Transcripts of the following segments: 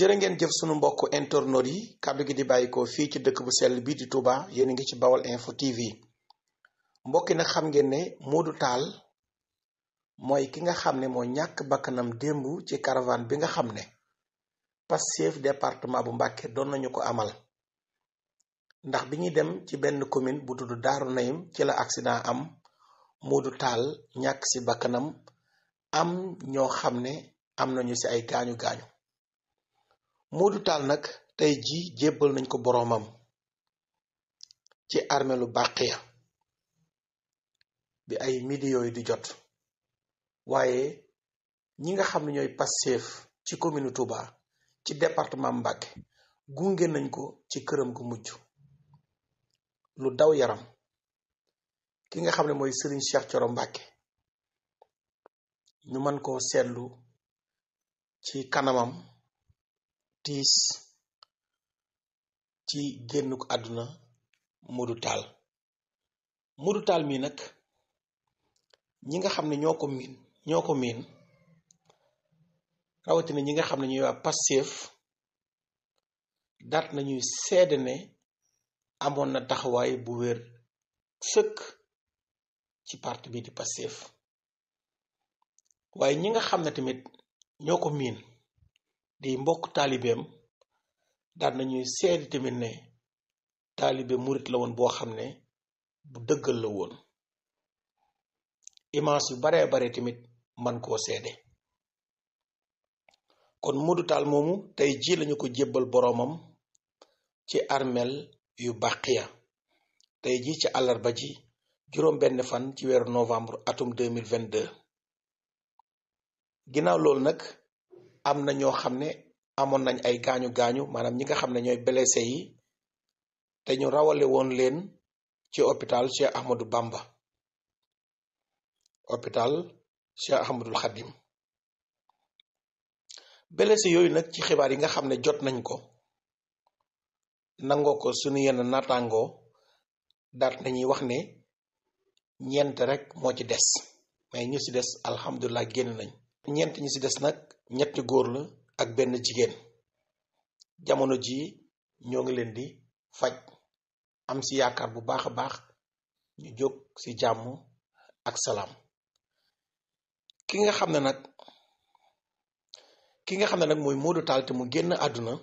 jërë ngeen jëf sunu mbokk internautes yi kàddu gi di bàyyikoo fii ci dëkk bu sell bii di Touba yéen a ngi ci Bawal Info TV mbokk yi nag xam ngeen ne Modou Tall mooy ki nga xam ne moo ñàkk bakkanam démb ci caravane bi nga xam ne Pastef département bu Mbacké doon nañu ko amal ndax bi ñuy dem ci benn commune bu tudd Daaru Nayim ci la accident am Modou Tall ñàkk ci bakkanam am ñoo xam ne am nañu ci ay gaañu gaañu Modou Tall nag tey jii jébbal nañ ko boroomam ci armeelu Bakhiya bi ay midi yooyu di jot waaye ñi nga xam ne ñooy Pastef ci commune Touba ci département Mbacké gunge nañ ko ci këram gu mujj lu daw yaram ki nga xam ne mooy Serigne Cheikh Thioro Mbacké ñu mën koo seetlu ci kanamam tiis ci génnuk àdduna Modou Tall mi nag ñi nga xam ne ñoo ko miin rawatina ñi nga xam ne ñuy waa Pastef daat nañuy seede ne amoon na taxawaay bu wér sëkk ci parti bi di Pastef waaye ñi nga xam ne tamit ñoo ko miin di mbokk taalibeem daat nañuy seede tamit ne taalibe murit la woon boo xam ne bu dëggal la woon image yu baree bare tamit man koo seede kon Modou Tall moomu tey ji lañu ko jébbal boroomam ci armeel yu Bakhiya tey ji ci àllarba ji juróom benn fan ci weeru novembre atum 2022 ginnaaw loolu nag am na ñoo xam ne amoon nañ ay gaañu gaañu maanaam ñi nga xam ne ñooy blessé yi te ñu rawale woon leen ci hôpital Cheikh Ahmadou Bamba hôpital Cheikh Ahmadul Khadim blessé yooyu nag ci xibaar yi nga xam ne jot nañ ko nangoo ko suñu yenn naataangoo daat nañuy wax ne ñeent rek moo ci des mais ñu ci des alhamdulilah génn nañ ñeent ñi ci des nag ñetti góor la ak benn jigéen jamono ji ñoo ngi leen di faj am ci yaakaar bu baax a baax ñu jóg ci jàmm ak salaam ki nga xam ne nag mooy Modou Tall te mu génn àdduna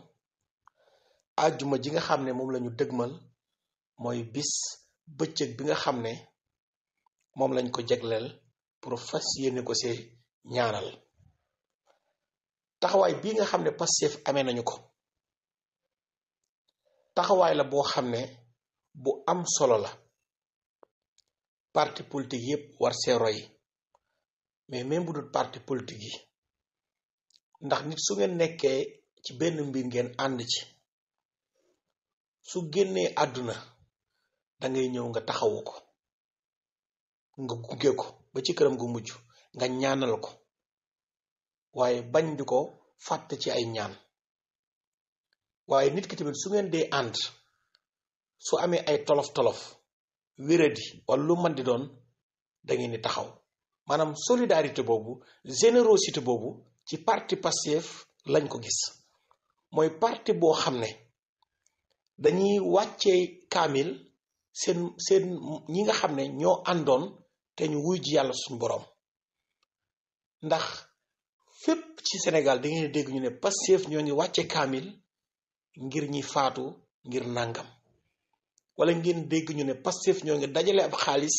àjjuma ji nga xam ne moom lañu dëgmal mooy bis bëccëg bi nga xam ne moom lañ ko jegleel pour fas yéene ko see ñaanal taxawaay bii nga xam ne Pastef amee nañu ko taxawaay la boo xam ne bu am solo la parti politique yépp war see roy mais même bu dul parti politique yi ndax nit su ngeen nekkee ci benn mbir ngeen ànd ci su génnee àdduna dangay ñëw nga taxawu ko nga gunge ko ba ci këram gu mujj nga ñaanal ko waaye bañ di ko fàtte ci ay ñaan waaye nit ki tamit su ngeen dee ànd su amee ay tolof-tolof wéradi wala lu man di doon da ngeen di taxaw maanaam solidarité boobu générosité boobu ci parti Pastef lañ ko gis mooy parti boo xam ne dañuy wàccee kaamil seen ñi nga xam ne ñoo àndoon te ñu wuy ji yàlla suñu boroom ndax fépp ci Sénégal da ngeen dégg ñu ne Pastef ñoo ngi wàcce kaamil ngir ñi faatu ngir nàngam wala ngeen dégg ñu ne Pastef ñoo ngi dajale ab xaalis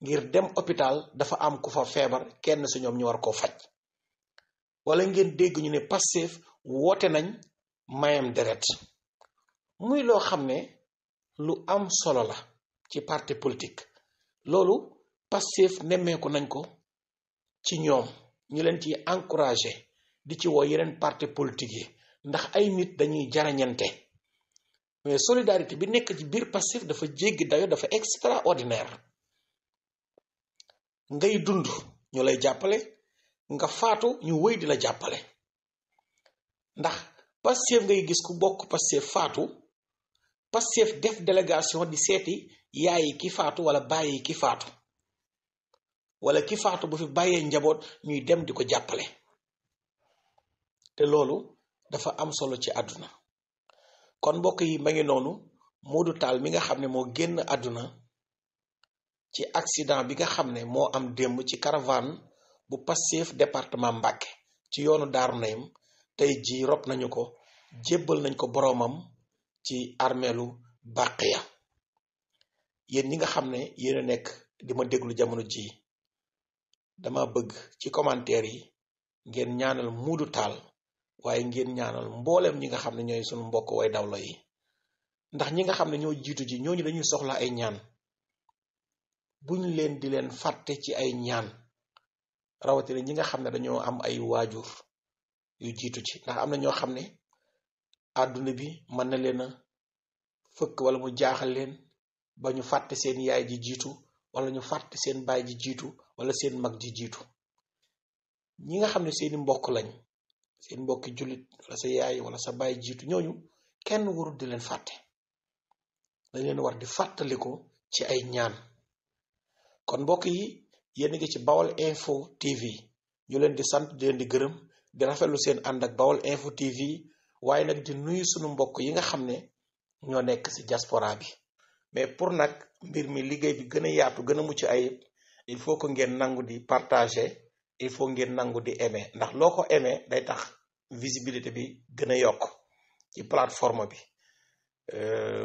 ngir dem hôpital dafa am ku fa feebar kenn ci ñoom ñu war koo faj wala ngeen dégg ñu ne Pastef woote nañ mayam deret muy loo xam ne lu am solo la ci parti politique loolu Pastef nemmeeku nañ ko ci ñoom ñu leen ci encouragé di ci woo yeneen parti politique yi ndax ay nit dañuy jarañante mais solidarité bi nekk ci biir Pastef dafa jéggi dayo dafa extraordinaire ngay dund ñu lay jàppale nga faatu ñu wëy di la jàppale ndax Pastef ngay gis ku bokk Pastef faatu Pastef def délégation di seeti yaayi ki faatu wala bàyyi ki faatu wala ki faatu bu fi bàyyee njaboot ñuy dem di ko jàppale te loolu dafa am solo ci àdduna. kon mbokk yi ma ngi noonu Modou Tall mi nga xam ne moo génn àdduna ci accident bi nga xam ne moo am démb ci caravane bu Pastef département Mbacké ci yoonu Daaru Naim tey jii rob nañu ko jébbal nañ ko boroomam ci armeelu Bakhiya. yéen ñi nga xam ne yéen a nekk di ma déglu jamono ji dama bëgg ci commentaire yi ngeen ñaanal Modou Tall waaye ngeen ñaanal mbooleem ñi nga xam ne ñooy sunu mbokk way dawla yi, ndax ñi nga xam ne ñoo jiitu ji ñooñu dañuy soxla ay ñaan. buñ leen di leen fàtte ci ay ñaan, rawatina ñi nga xam ne dañoo am ay waajur yu jiitu ci, ndax am na ñoo xam ne àdduna bi mën na leen a fëkk wala mu jaaxal leen ba ñu fàtte seen yaay ji jiitu wala ñu fàtte seen baay ji jiitu wala seen mag ji jiitu. ñi nga xam ne seeni mbokk lañ, seen mbokki jullit wala sa yaay wala sa baay jiitu, ñooñu kenn warul di leen fàtte, dañ leen war di fàttaliku ci ay ñaan. kon mbokk yi yéen a ngi ci Bawol Info TV, ñu leen di sant di leen di gërëm di rafetlu seen ànd ak Bawol Info TV, waaye nag di nuyu sunu mbokk yi nga xam ne ñoo nekk ci diaspora bi. mais pour nag mbir mi liggéey bi gën a yaatu gën a mucc ayib, il faut que ngeen nangu di partager, il faut ngeen nangu di aimer, ndax loo ko aimer day tax visibilité bi gën a yokk ci plateforme bi.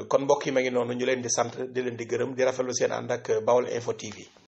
kon mbokk yi ma ngi noonu ñu leen di sant di leen di gërëm di rafetlu seen ànd ak Bawol Info TV.